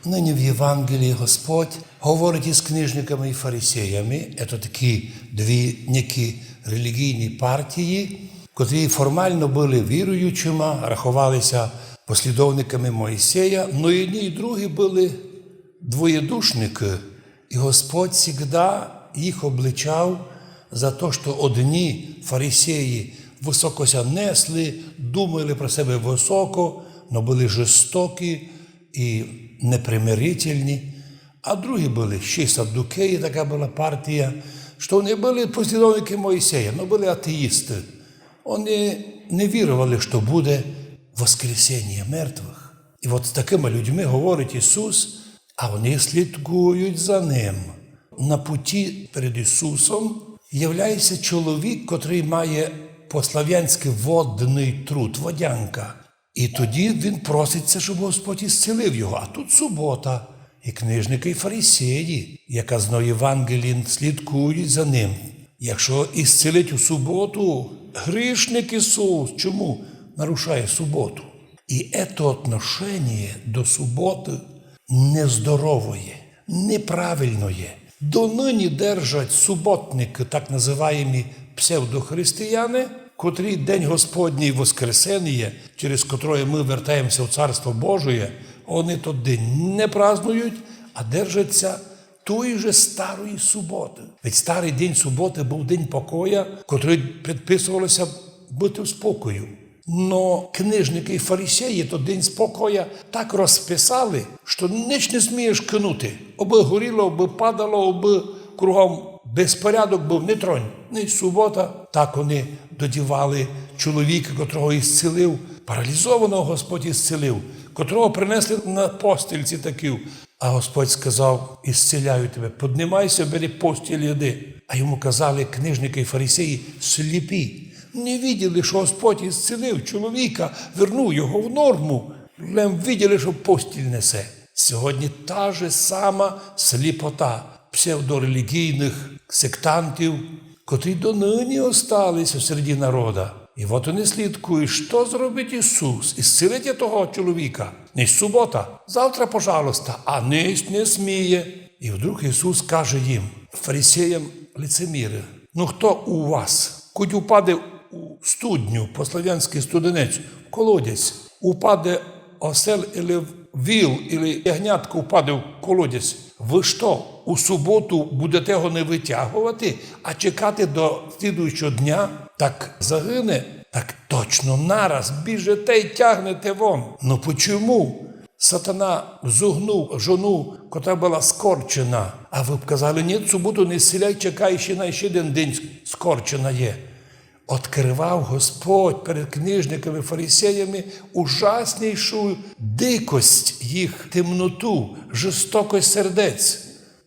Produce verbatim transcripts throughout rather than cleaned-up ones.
Нині в Євангелії Господь говорить із книжниками і фарисеями, це такі дві някі релігійні партії, котрі формално були віруючими, рахувалися послідовниками Моїсея, но і одні, і другі були двоєдушники, і Господь завжди їх обличав за те, що одні фарисеї високо ся несли, думали про себе високо, но були жорстокі і непримирительні, а другі були ще саддукеї, така була партія, що вони були послідовники Моїсея, но були атеїсти. Вони не вірували, що буде воскресіння мертвих. І от з такими людьми говорить Ісус, а вони слідкують за ним. На путі перед Ісусом являється чоловік, котрий має по-славянськи водний труд, водянка. І тоді він просить ся, щоб Господь ісцілив його. А тут субота. І книжники, і фарисеї, як казано в Євангелії, слідкують за ним. Якщо ісцілить у суботу, грішник Ісус, чому нарушає суботу? І це отношення до суботи нездоровоє, неправильноє. Донині держать суботники, так называємі псевдохристияни, котрі День Господній Воскресеніє, через котроє ми вертаємося в Царство Божоє, вони тот день не празднують, а держаться тої же старої суботи. Ведь старий день суботи був день покоя, котрий предписувалося бути в спокою. Но книжники і фарисеї тот день спокоя так розписали, що ніч не смієш кинути, обы горіло, обы падало, обы кругом безпорядок був, не тронь. Ну і субота, так вони додівали чоловіка, котрого ісцілив, паралізованого Господь ісцілив, котрого принесли на постільці такій. А Господь сказав: «Ісціляю тебе, поднимайся, бери постіль, іди». А йому казали книжники і фарисеї, сліпі, не виділи, що Господь ісцілив чоловіка, вернув його в норму. Лем виділи, що постіль несе. Сьогодні та же сама сліпота псевдорелігійних сектантів, котрі донині остались у середі народа. І от вони слідкують, що зробить Ісус, ісцілить того чоловіка. Не субота, завтра, пожалуйста, а ниць не сміє. І вдруг Ісус каже їм, фарисеям, лицеміри: «Ну хто у вас, кудь упаде у студню, по-славянськи студенець, в колодязь, упаде осел или віл, или ягнятко упаде в колодязь, вы што, у суботу будете його не вытягувати, а чекати до слідуючого дня? Так загине, так точно нараз біжите й тягнете вон». Ну почому сатана зугнув жону, котра была скорчена? А вы б казали: «Ні, суботу не ісціляй, чекай, ще на ще один день скорчена є». Открывав Господь перед книжниками, фарисеями ужаснішу дикость їх, темноту, жорстокость сердець.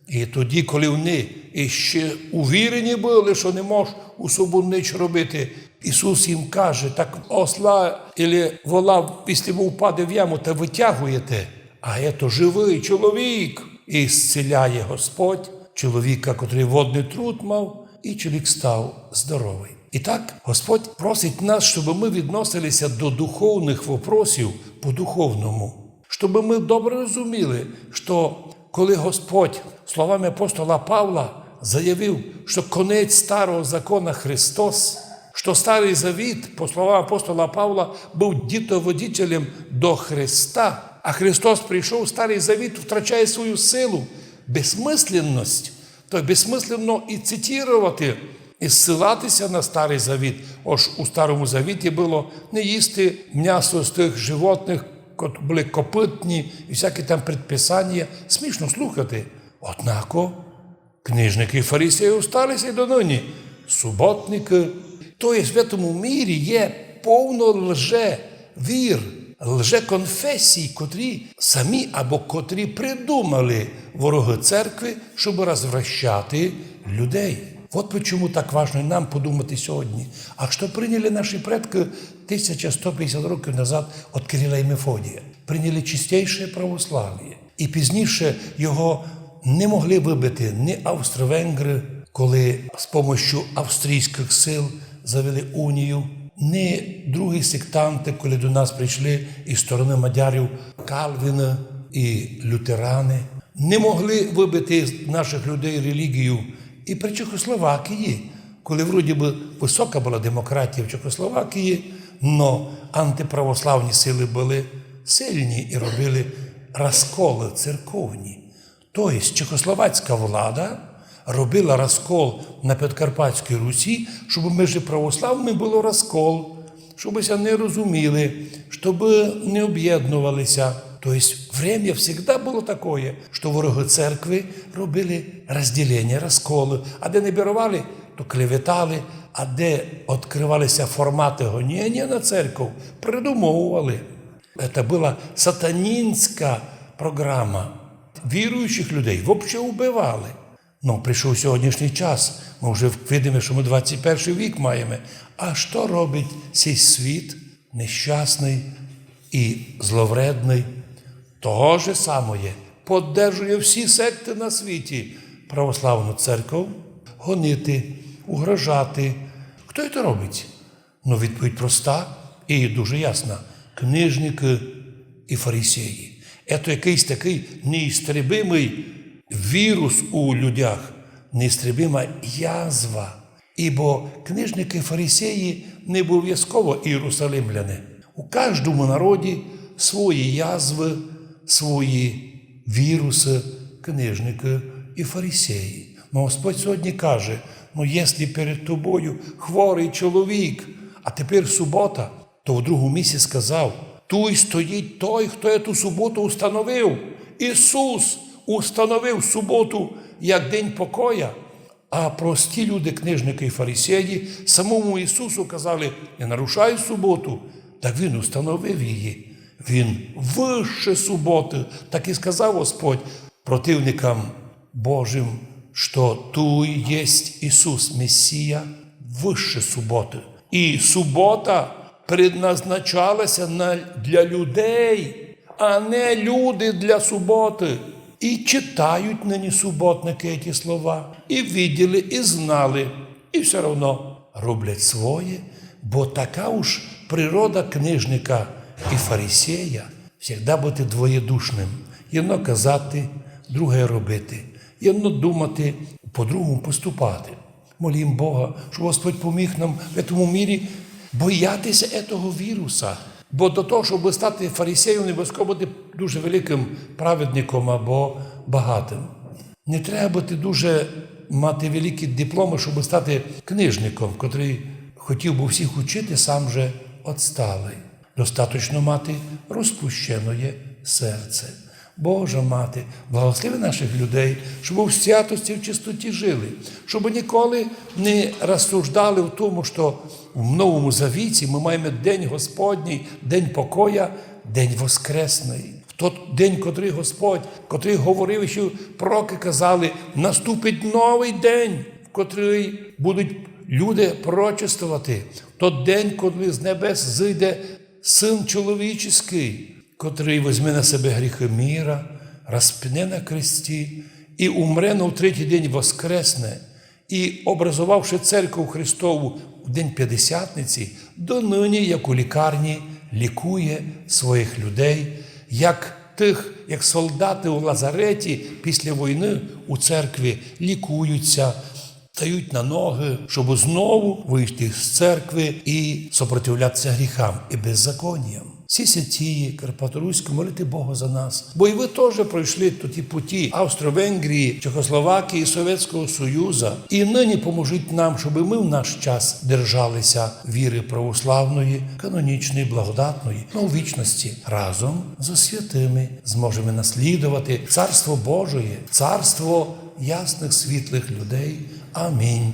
І тоді, коли вони іще увірені были, що не мож у суботу ніч робити, Ісус їм каже: «Так осла или вола, якщо впаде в яму, та вытягуєте, а ето живый чоловік». І зціляє Господь чоловіка, котрий водний труд мав, і чоловік став здоровий. І так Господь просить нас, щоб ми відносилися до духовних вопросів по-духовному, щоб ми добре розуміли, що коли Господь словами апостола Павла заявив, що конець старого закона Христос, що Старий Завіт, по словам апостола Павла, був дітоводителем до Христа, а Христос прийшов, Старий Завіт втрачає свою силу, безсмысленность. То безсмысленно і цитувати, і ссилатися на Старий Завіт. Ож у Старому Завіті было не їсти мнясо з тих животних, котрі были копитні, і всякі там предписанія. Смішно слухати. Однако книжники і фарисеї остались і донині. Суботники. То єсть в этому мірі є повно лже вір, лжеконфесій, котрі самі або котрі придумали вороги церкви, щоб розвращати людей. Вот почему так важно нам подумати сьогодні. А що прийняли наші предки тисяча сто пятдесят років назад от Кирила і Мефодія? Прийняли чистейше православіє. І пізніше його не могли выбити ні австро-венгри, коли з помощю австрійських сил завели унію, ні другі сектанти, коли до нас прийшли із сторони мадярів, Калвіни, і лютерани не могли выбити з наших людей релігію. І при Чехословакії, коли вроді бы высока была демократія в Чехословакії, но антиправославні силы были сильні і робили розколы церковні. То єсть чехословацька влада робила розкол на Підкарпатській Русі, щоб між православними было розкол, щоб ся не розуміли, щоб не об'єднували ся. То єсть время всегда было такоє, што ворогы церкви робили розділення, розколы, а де не біровали, то клеветали, а де відкрывали ся форматы гонення на церков, придумовували. Це была сатанінська програма. Віруючих людей вообще убивали. Но прийшов сьогоднішній час, мы вже видиме, што мы двадцять першый вік маєме. А што робить сей світ нещасный і зловредный? Того же самоє поддержує всі секты на світі: православну церков гонити, угрожати. Хто то робить? Но відповідь проста і дуже ясна: книжникы і фарисеї. Ето якыйсь такый неістребимый вірус у людях, неістребима язва. Ибо книжникы і фарисеї не обовязково єрусалимляне. У каждому народі свої язвы, свої вірусы, книжникы і фарисеї. Но Господь сьогодні каже: но єсли перед тобою хворый чоловік, а тепер субота, то в другому місці сказав: туй стоїть той, хто ту суботу установив. Ісус установив суботу як день покоя. А прості люди, книжникы і фарисеї, самому Ісусу казали: не нарушай суботу. Так Він установив її. Він выше суботы. Так і сказав Господь противникам Божим, што туй єсть Ісус Месія выше суботы. І субота предназначала ся на, для людей, а не люди для суботы. І читають нині суботникы ті слова, і виділи, і знали, і всьо равно роблять своє, бо така уж природа книжника і фарисея, всегда быти двоєдушным. Єдно казати, друге робити. Єдно думати, по-другому поступати. Молім Бога, щоб Господь поміг нам в цьому мірі бояти ся етого віруса. Бо до того, щоб стати фарисеєм, не обовязково быти дуже великым праведником або багатым. Не треба быти дуже, мати великі дипломы, щоб стати книжником, котрый хотів бы всіх учити, сам же отсталый. Достаточно мати розпущеноє серце. Божа Мати, благослови наших людей, щоб у святості, в чистоті жили, щоб ніколи не розсуждали в тому, що в Новому Завіті ми маємо день Господній, день покоя, день воскресний. В тот день, котрий Господь, котрий говорив, що пророки казали: наступить новий день, в котрий будуть люди пророчествовати. В тот день, коли з небес зійде Син чоловічий, котрий возьме на себе гріхы міра, розпне на кресті і умре, но в третій день воскресне, і, образовавши церкву Христову в день Пятдесятниці, донині, як у лікарні, лікує своїх людей, як тых, як солдаты у лазареті після войны у церкві лікуються, стають на ноги, щоб знову вийти з церкви і сопротивлятися гріхам і беззаконіям. Всі святі Карпаторуські, молити Бога за нас, бо і ви теж пройшли ті путі Австро-Венгрії, Чехословакії, Совєтського Союза. І нині поможіть нам, щоб ми в наш час держалися віри православної, канонічної, благодатної, но у вічності разом зо святими зможемо наслідувати Царство Божоє, царство ясных, світлых людей. Амінь.